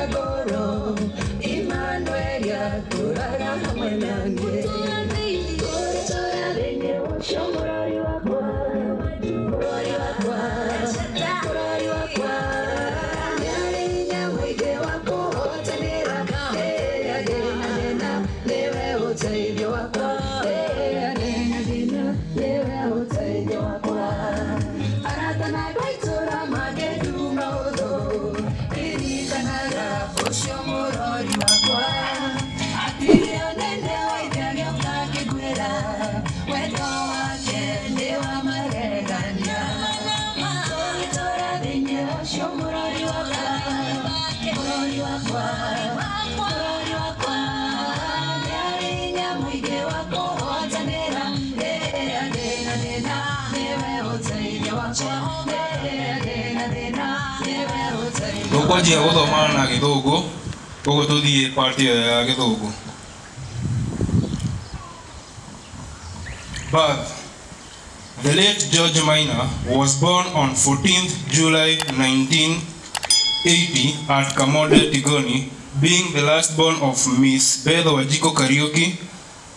Ngoro Emmanuel atũraga hamwe na niĩ. Tũgĩtũũra thĩinĩ ũcio mũrori wakwa, mũrori wakwa, mũrori wakwa, nĩarĩ hinya mũingĩ wa kũhotanĩra. Rĩrĩa ndĩna thĩna, nĩwe ũteithio wakwa. Rĩrĩa ndĩna thĩna, nĩwe ũteithio wakwa. Arata na andũ a itũũra mangĩnduma ũthũ, ririkanaga ũcio mũrori wakwa. Hatirĩ ũnene wa ithe agĩũka akĩnguĩra, wendo wake nĩ wa magegania. Tũgĩtũũra thĩinĩ ũcio mũrori wakwa, mũrori wakwa, mũrori wakwa, nĩarĩ hinya mũingĩ wa kũhotanĩra. Rĩrĩa ndĩna thĩna, nĩwe ũteithio wakwa. Rĩrĩa ndĩna thĩna, nĩwe ũteithio. Tũkwanjia gũthoma na Gĩthũngũ, koguo tũthiĩ part ĩyo ya Gĩthũngũ. Birth. The late George Maina was born on 14th July 1980 at Kamode, Tigoni, being the last born of Miss Beth Wajiko Kariuki.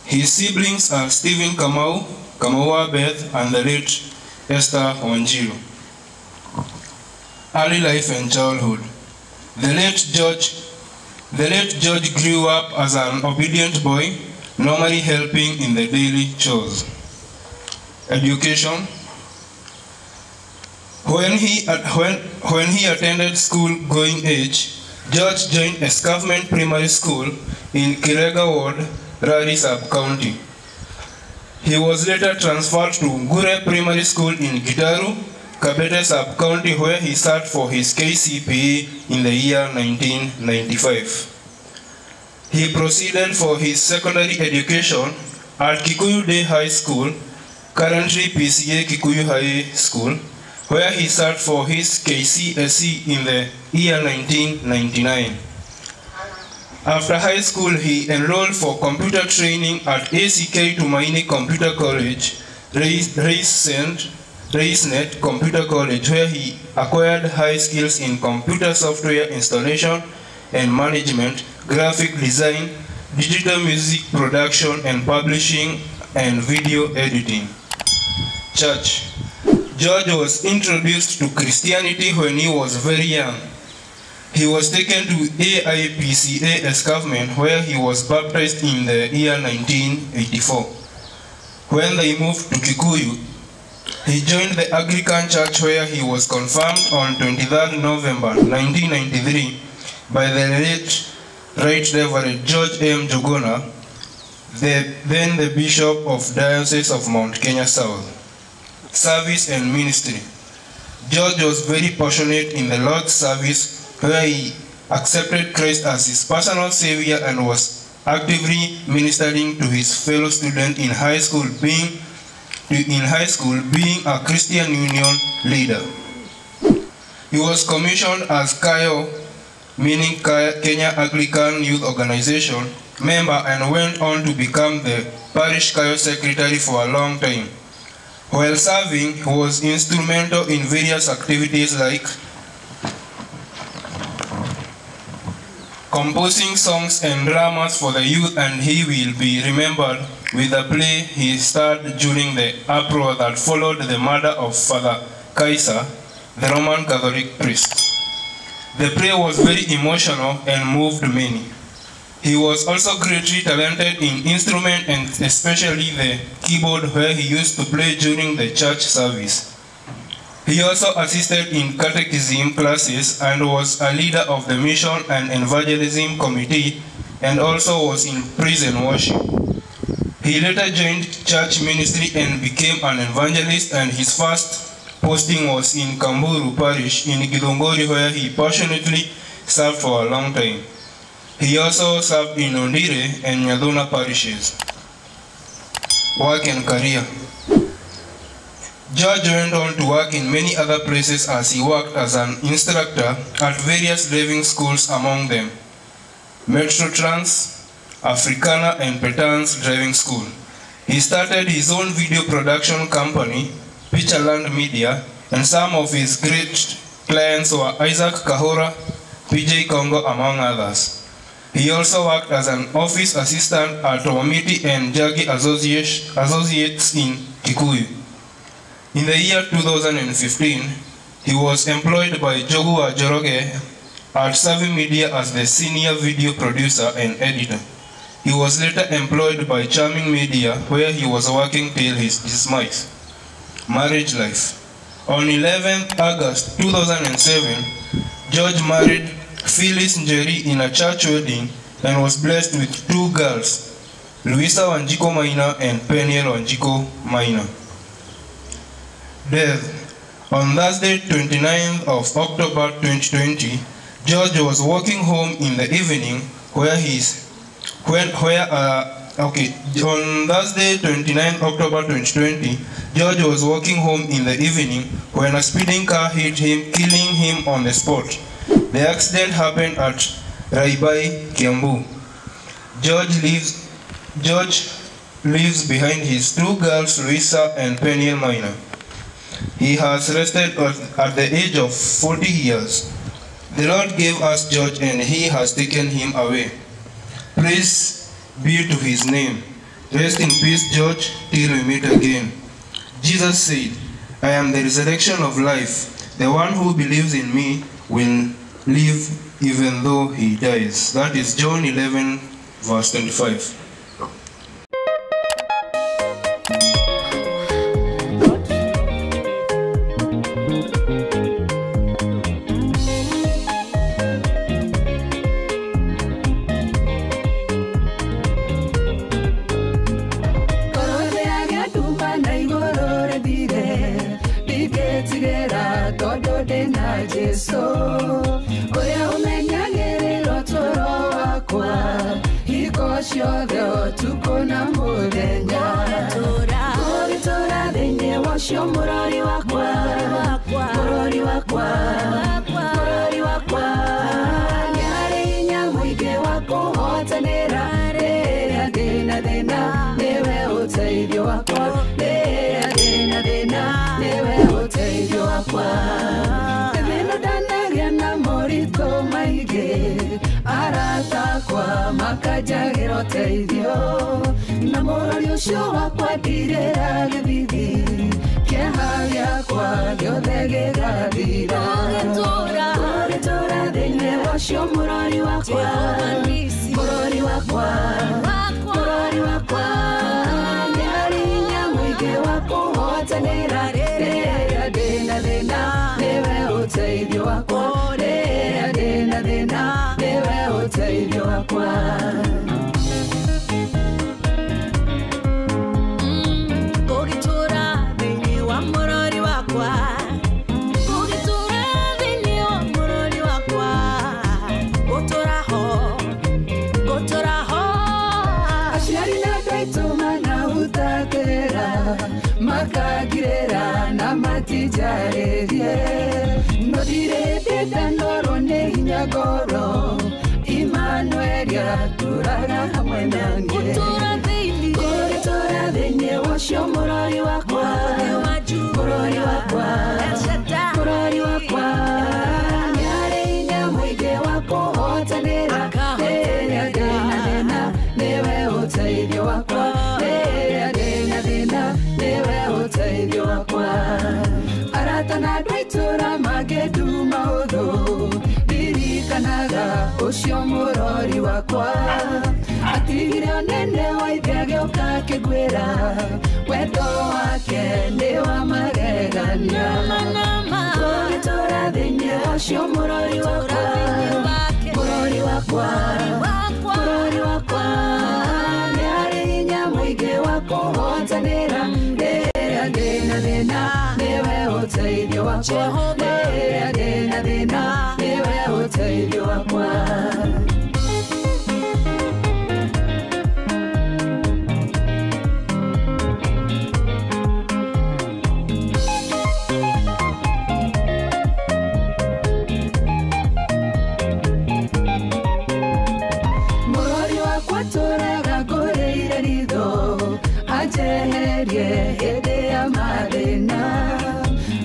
His siblings are Stephen Kamau, Kamaua Beth, and the late Esther Wanjiru. Early life and childhood. The late George grew up as an obedient boy, normally helping in the daily chores. Education. When he attended school going age, George joined Escarpment Primary School in Kirega Ward, Rari Sub-County. He was later transferred to Ngure Primary School in Gitaru, Kabete Sub-County, where he sat for his KCPE in the year 1995. He proceeded for his secondary education at Kikuyu Day High School, currently PCA Kikuyu High School, where he sat for his KCSE in the year 1999. After high school, he enrolled for computer training at ACK Tumaini Computer College, RaceNet Computer College, where he acquired high skills in computer software installation and management, graphic design, digital music production and publishing, and video editing. Church. George was introduced to Christianity when he was very young. He was taken to AIPCA Escarpment, where he was baptized in the year 1984. When they moved to Kikuyu, he joined the Anglican Church, where he was confirmed on 23rd November 1993 by the late Right Reverend George M. Jogona, then the Bishop of Diocese of Mount Kenya South. Service and ministry. George was very passionate in the Lord's service, where he accepted Christ as his personal savior and was actively ministering to his fellow students in high school, being a Christian Union leader. He was commissioned as KAYO, meaning Kenya Anglican Youth Organization, member, and went on to become the parish KAYO secretary for a long time. While serving, he was instrumental in various activities like composing songs and dramas for the youth, and he will be remembered with a play he starred during the uproar that followed the murder of Father Kaiser, the Roman Catholic priest. The play was very emotional and moved many. He was also greatly talented in instrument and especially the keyboard, where he used to play during the church service. He also assisted in catechism classes and was a leader of the mission and evangelism committee, and also was in prison worship. He later joined church ministry and became an evangelist, and his first posting was in Kamburu Parish in Githunguri, where he passionately served for a long time. He also served in Ondire and Nyathuna parishes. Work and career. George went on to work in many other places, as he worked as an instructor at various driving schools, among them Metro Trans, Africana, and Petans Driving School. He started his own video production company, Pictureland Media, and some of his great clients were Isaac Kahora, PJ Congo, among others. He also worked as an office assistant at Wamiti and Jagi Associates in Kikuyu. In the year 2015, he was employed by Njogu Njoroge at Savvy Media as the senior video producer and editor. He was later employed by Charming Media, where he was working till his demise. Marriage life. On 11th August 2007, George married Phyllis Njeri in a church wedding and was blessed with two girls, Luisa Wanjiku Maina and Peniel Wanjiku Maina. Death. On Thursday, 29th of October 2020, George was walking home in the evening where on Thursday, 29 October 2020, George was walking home in the evening when a speeding car hit him, killing him on the spot. The accident happened at Raibai, Kiambu. George leaves behind his two girls, Luisa and Peniel Maina. He has rested at the age of 40 years. The Lord gave us George and he has taken him away. Praise be to his name. Rest in peace, George, till we meet again. Jesus said, I am the resurrection of life. The one who believes in me will live even though he dies. That is John 11, verse 25.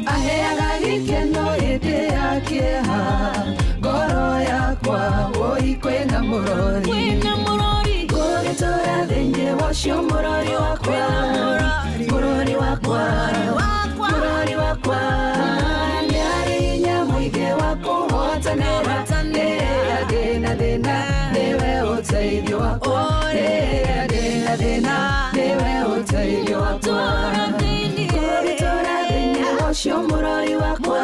Aheaga gikeno hĩndĩ ya kĩeha, ngoro ya ũcio mũrori wakwa, mũrori wakwa, mũrori wakwa. Nĩ arĩ hinya mũingĩ wa kũhotanĩra rĩrĩa ndĩna thĩna, nĩwe ũteithio wakwa. Rĩrĩa ndĩna thĩna, nĩwe ũteithio wakwa. Kũgĩtũra thĩinĩ ũcio mũrori wakwa,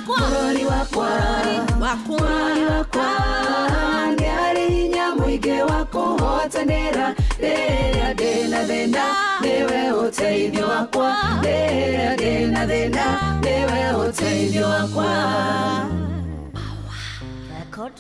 mũrori wakwa, mũrori wakwa. Nĩ arĩ hinya mũingĩ wa kũhotanĩra rĩrĩa ndĩna thĩna, nĩwe ũteithio wakwa. Rĩrĩa ndĩna thĩna, nĩwe ũteithio wakwa. Record.